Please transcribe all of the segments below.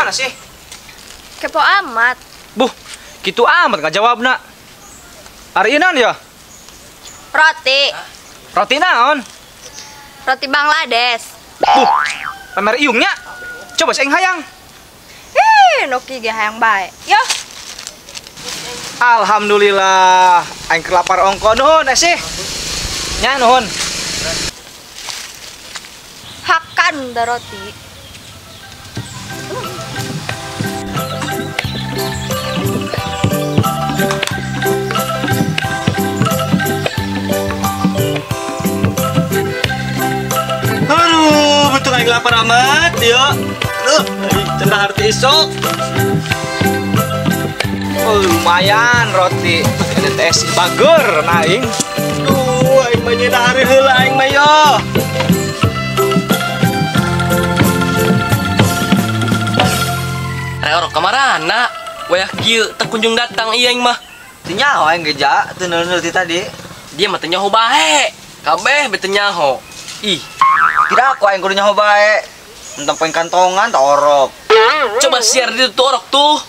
mana sih? Kepo amat. Buh, gitu amat nggak jawab nak. Hari ini ya? Roti. Roti naon? Roti Bangladesh. Buh, pamer iungnya. Coba sing hayang. Ih, noki ge hayang bae. Yo. Alhamdulillah, aing kelapar ongko nuhun sih. Nya nuhun. Hakan da roti. Aduh, betul aing lapar amat, yo. Aduh, cenah arti isok. Oh, lumayan roti. Ada tes bager naing. Duh, aing mah nyeuna hari heula aing mah yo. Rek orok kamarana? Wayah kieu teu kunjung datang ieu aing mah. Teu nyaho aing ge ja, teu neuleuh ti tadi. Dia mah teu nyaho bae. Kabeh be teu nyaho. Ih, tidak aku aing kudu nyaho bae. Entang poin kantongan tak orok. Coba share di tuh orok tuh.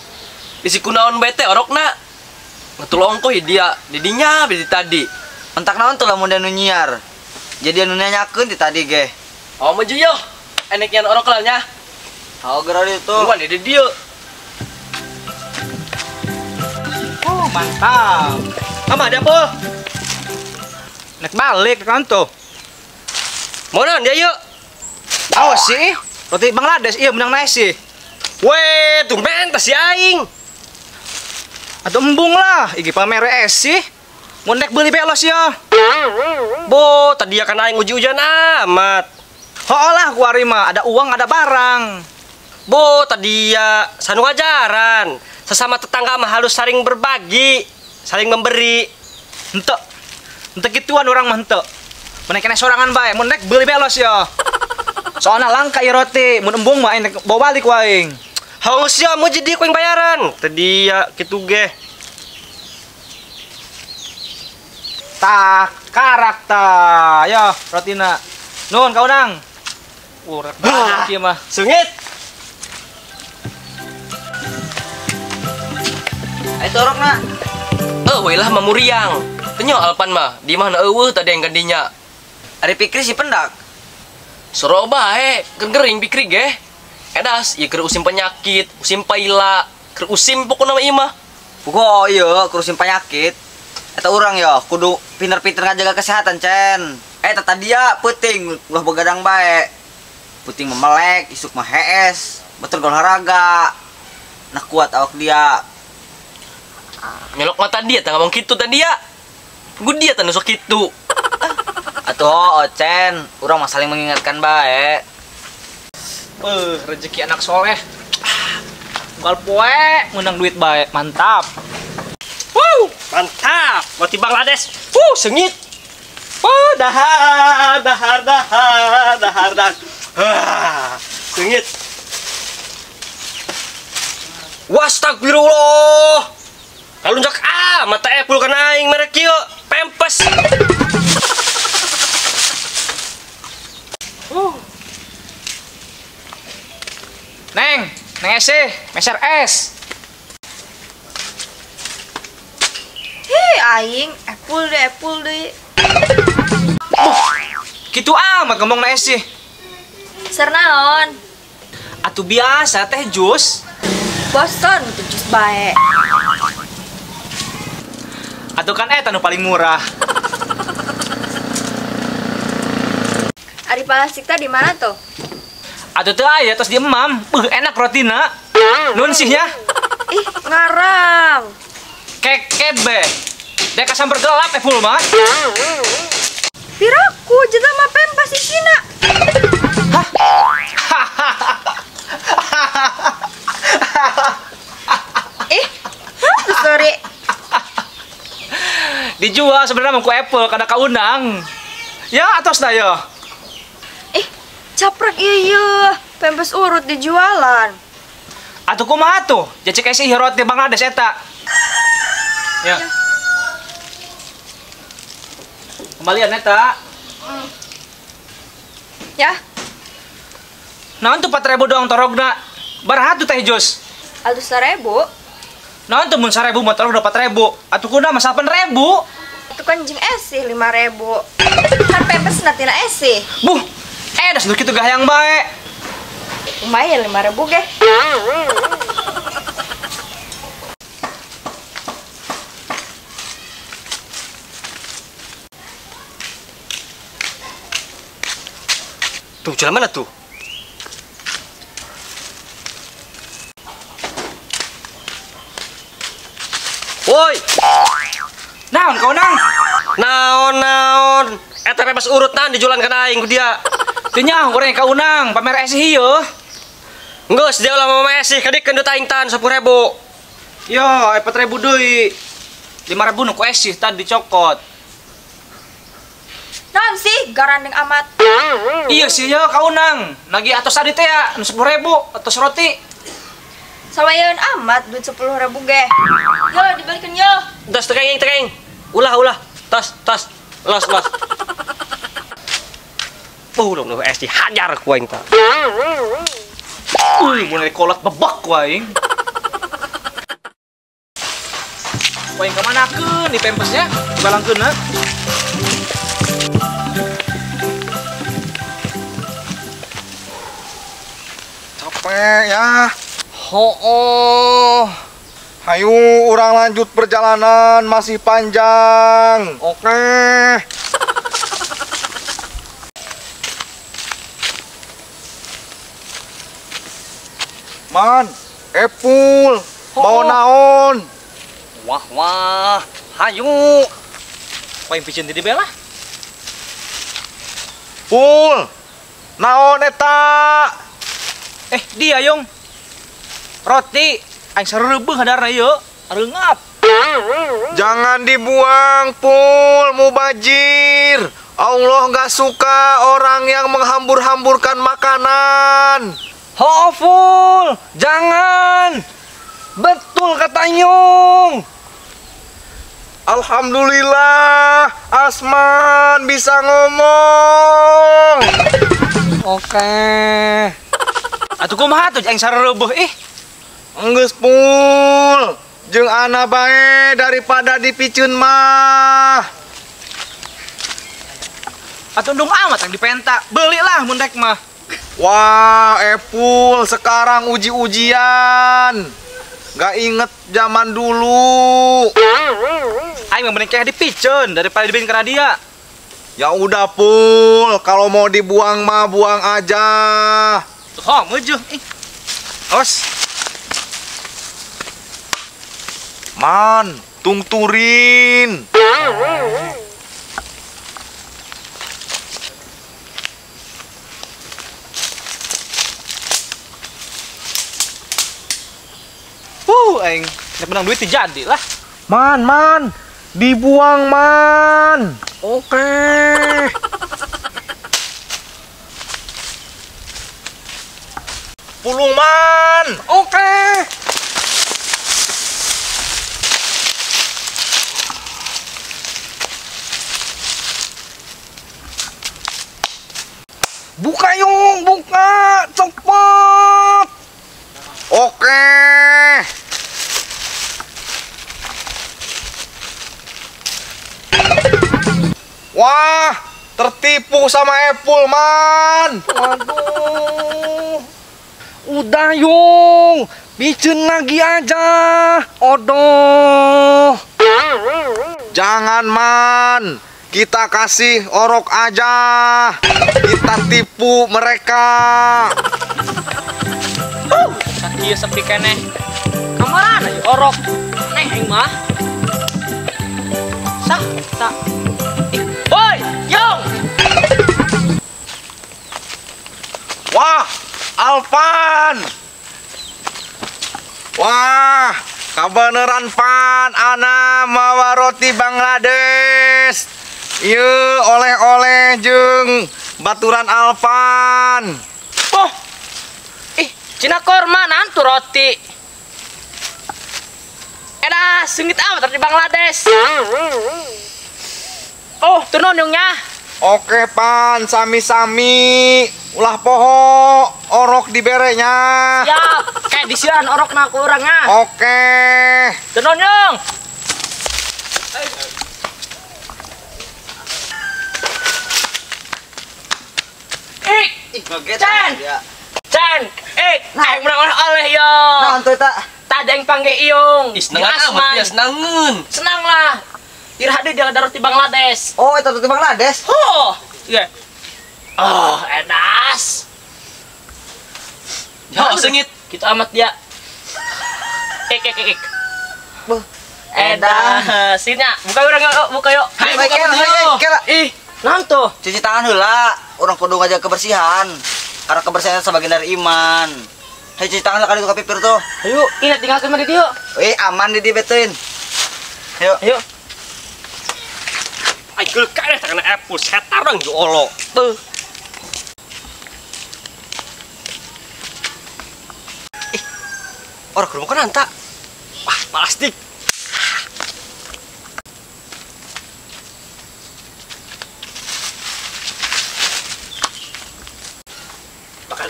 Isi kunaon bete orokna. Ngetul ongkoh dia didinya beti tadi. Entak naon tuh lamun anu nyiar. Jadi anu nanyakeun ti tadi ge. Oh maju yo. Eneknya orok lah nya. Oh geura ditu. Buruan di dieu. Oh, mantap. Mama ada apa? Nek balik kan tuh. Mau naon dia yuk? Awas sih. Roti Bangladesh iya menang naik sih. Weh, tumben tas si aing. Atau embung lah, iki pamer es sih. Mau nek beli belos ya. Bo, tadi ya kan aing uji-ujian amat. Hooh lah kuari mah, ada uang ada barang. Bo, tadi ya sanu ajaran. Sesama tetangga mah harus saling berbagi, saling memberi. Henteu. Henteu gituan orang mah henteu. Mun nek sorangan bae, mun nek beli belos ya. Soalna langka ieu roti, mun embung mah aing bawa balik waing. Haus ya mau jadi ku yang bayaran. Tadi ya kitu ge. Tak karakter. Yo, rotina. Nuhun kaunang. Rek banget ieu mah. Sengit. Ayo torokna. Eueuh lah mamuriang. Teu nyaho alpan mah, di mana eueuh tadi yang gandinya. Ari Pikri si pendak. Soro bae, keur gering Pikri ge. Edas, ieu keur usim penyakit, usim paila, keur usim pokona mah ieu mah. Pokok ieu keur usim penyakit. Eta urang yo kudu pinter-pinter ngajaga kesehatan, Cen. Eta tadi ya peuting ulah begadang bae. Peuting memelek, isuk mah hees, betul olahraga. Nah kuat awak dia. Melok mah tadi ya, ngomong kitu tadi ya. Gue dia tah nusuk kitu. Atuh, Cen, urang mah saling mengingatkan bae. Rezeki anak soleh. Unggal poe menang duit bae, mantap. Wuh, mantap. Roti Bangladesh. Wuh, sengit. Wuh, dahar, dahar, dahar, dahar, dahar. Ah, sengit. Wastagfirullah. Kalunjak ah, mata Apple kana aing merek kieu, pempes. Neng, neng ese, meser es. Hei, aing, Apple deh, Apple deh. Gitu amat ngomong na es sih. Sernaon? Atuh biasa teh jus. Bosan tuh jus bae. Atuh kan eta nu paling murah. Ari plastik tadi mana tuh? Atuh teu aya tos diemam. Enak rotina. Nun sih nya. Ih, ngarang. Kekebe. Dek kasamper gelap full mah. Piraku jelema pempas isina. Hah? Ih, sorry. Dijual sebenarnya ku Apple kada kaundang. Ya atos dah yo. Ih, caprak iya, pempes urut dijualan. Atuh kumaha tuh? Jacek esi roti Bangladesh eta. Ya. Kembalian eta. Ya. Naon tuh 4.000 doang torogna. Baraha tuh teh jus? Alus 1.000. Naon tuh mun 1.000 motor udah 4.000. Atuh kuda mah 8.000. Itu kan jeung esih 5.000. Kan pempes tina esih. Buh, das nu kitu gahayang bae. Lumayan 5.000 ge. Tuh, jalan mana tuh? Woi. Naon kau nang? Naon naon. Eta bebas urutan dijualan kana aing ku dia. Teu nyaho urang ka unang pamer esih ieu. Geus dia ulah mama esih kadikeun duit aing tan 10.000. Yo, 4.000 deui. 5.000 nu ku esih tadi dicokot. Naon sih garandeng amat. Iya sih yo ka unang. Nagih atos tadi teh ya nu 10.000 atos roti. Sawayeun amat duit 10.000 ge. Yo dibalikeun yo. Tas tekeng tekeng. Ulah ulah. Tas tas. Los los. Ulah nu es dihajar ku aing tah. Uy, mun kolot bebek ku aing. Ku aing ka manakeun di pempesnya? Dibalangkeun na. Capek ya. Hooh. Hayu urang lanjut perjalanan masih panjang. Oke. Man, Epul, mau naon? Wah wah, hayu. Paling picen di bela. Pul, naon eta? Dia yung roti aing sareubeuh hadarna ieu, reungap. Jangan dibuang, Pul, mubajir. Allah nggak suka orang yang menghambur-hamburkan makanan. Ho, Pul, jangan. Betul kata Nyung. Alhamdulillah, Asman bisa ngomong. Oke. Atuh kumaha tuh aing sareubeuh ih. Enggeus Pul, jeung ana bae daripada dipiceun mah. Atuh endung amat yang dipenta, belilah mun rek mah. Wah, Epul sekarang uji-ujian. Gak inget zaman dulu. Aing mah mending kayak dipiceun daripada dibeliin kana dia. Ya udah Pul, kalau mau dibuang mah buang aja. Tuh, oh, meujuh ih. Awas. Man, tungturin. Aing nek menang duit jadi lah. Man, man, dibuang man. Oke. Pulung man. Oke. Buka yung, buka, cepet. Oke. Wah, tertipu sama Epul, man. Waduh. Udah yung, bikin lagi aja. Odoh. Jangan, man. Kita kasih orok aja. Kita tipu mereka. Sakieu sepi keneh. Kamarana ieu orok? Neh aing mah. Sah, tak. Woi, Yong. Wah, Alvan. Wah, kabeneran Pan, ana mawa roti Bangladesh. Ieu oleh-oleh jeung baturan Alvan. Oh. Ih, cina korma nantu roti. Edah, sengit amat roti Bangladesh. Oh, turun yongnya. Oke, Pan, sami-sami. Ulah poho orok diberenya. Siap. Kayak disian orok na ku urang nya. Oke. Tenon Yung. Ik. Cen. Cen. Ik. Aing menang oleh yo. Naon tuh eta? Tadi aing panggil Iyung. Ih, seneng amat dia senangeun. Senang lah. Iraha deui dia roti Bangladesh. Oh, eta roti Bangladesh. Oh, iya. Oh, edas. Ya, sengit. Gitu amat dia. Ik ik ik. Beuh. Edas. Sini, buka urang yuk, buka yuk. Hai, buka. Ih, naon tuh? Cuci tangan heula, urang kudu ngajaga kebersihan. Karena kebersihan sebagian dari iman. Hai, cuci tangan lah kali itu ka pipir tuh. Ayo, ini tinggalkan mah di dieu. Aman di betuin. Ayo. Ayo. Ai geul kaeh tak kena apple setar dong jo olo. Beuh. Ih. Orang kudu makan anta. Wah, plastik.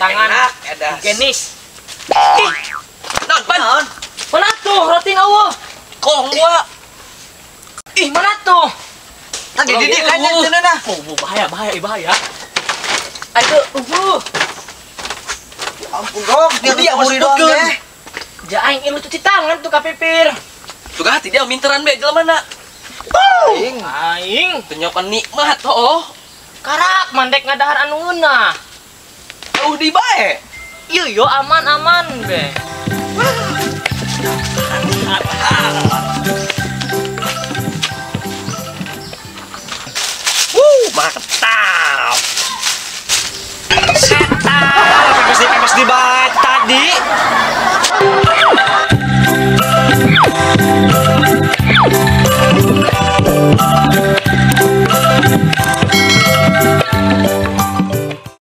Tangan higienis. Ih, naon pan? Mana tuh roti eueuh? Kong gua. Ih, mana tuh? Tadi didik kan cenah. Oh, bahaya, bahaya, bahaya. Ayo, Ya ampun dong, dia muri doang deh. Ja aing ilu cuci tangan tuh ka pipir. Tuh hati dia minteran be jelema mana? Aing. Aing teu nyokan nikmat heuh. Karak mandek ngadahar anu ngeunah. Jauh di bae. Iya yo aman-aman be. Mantap. Setan. Pepes di bae tadi.